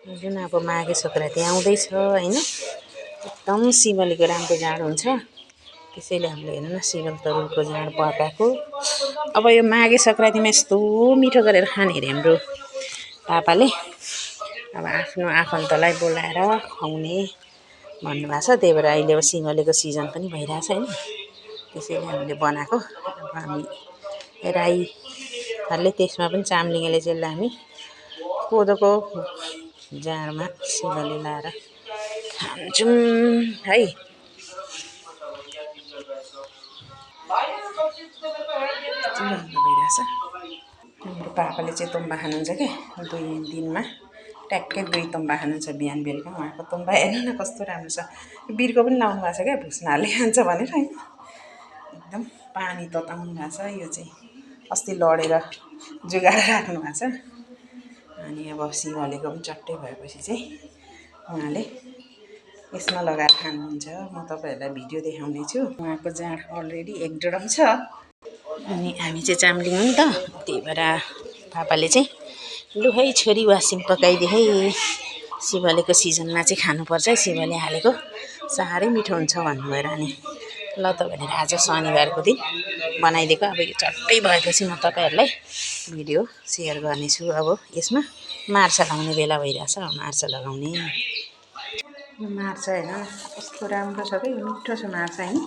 जुन अब माघे सङ्क्रान्ति आउँदैछ होइन, एकदम शिवलीको राम्रो जाँड हुन्छ। त्यसैले हामीले हेर्नु न शिवल तरुलको जाँड पकाएको। अब यो माघे सङ्क्रान्तिमा यस्तो मिठो गरेर खाने अरे हाम्रो पापाले। अब आफ्नो आफन्तलाई बोलाएर खुवाउने भन्नुभएको छ। त्यही भएर अहिले अब सिङ्गलेको सिजन पनि भइरहेछ होइन, त्यसैले हामीले बनाएको। अब हामी राईहरूले त्यसमा पनि चाम्लिङले चाहिँ हामी कोदोको जाँडमा सिङ्गले लाएर खान्छौँ है। राम्रो भइरहेछ। हाम्रो पापाले चाहिँ तुम्बा खानुहुन्छ क्या, 2 दिनमा ट्याक्कै 2 तुम्बा खानुहुन्छ, बिहान बेलुका। उहाँको तुम्बा हेर्नु न कस्तो राम्रो छ। बिर्को पनि लाउनु भएको छ क्या, भुस्नाले खान्छ भनेर होइन। एकदम पानी तताउनु भएको छ। यो चाहिँ अस्ति लडेर जुगाएर राख्नु भएको छ। अनि अब शिवलीको पनि चट्टै भएपछि चाहिँ उहाँले यसमा लगाएर खानुहुन्छ। म तपाईँहरूलाई भिडियो देखाउने छु। उहाँको जाँड अलरेडी 1 ड्रम छ। अनि हामी चाहिँ चाम्लिङ हो नि त, त्यही भएर पापाले चाहिँ लु है छोरी वासिङ पकाइदिए है, शिवलीको सिजनमा चाहिँ खानुपर्छ है, शिवले हालेको साह्रै मिठो हुन्छ भन्नुभएर। अनि ल त भनेर आज शनिबारको दिन बनाइदिएको। अब यो चट्टै भएपछि म तपाईँहरूलाई भिडियो सेयर गर्नेछु। अब यसमा मार्छ लगाउने बेला भइरहेछ, मार्छ लगाउने। यो मार्छ होइन कस्तो राम्रो छ कि, मिठो छ मार्छ होइन,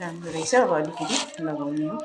राम्रो रहेछ। अब अलिकति लगाउने हो।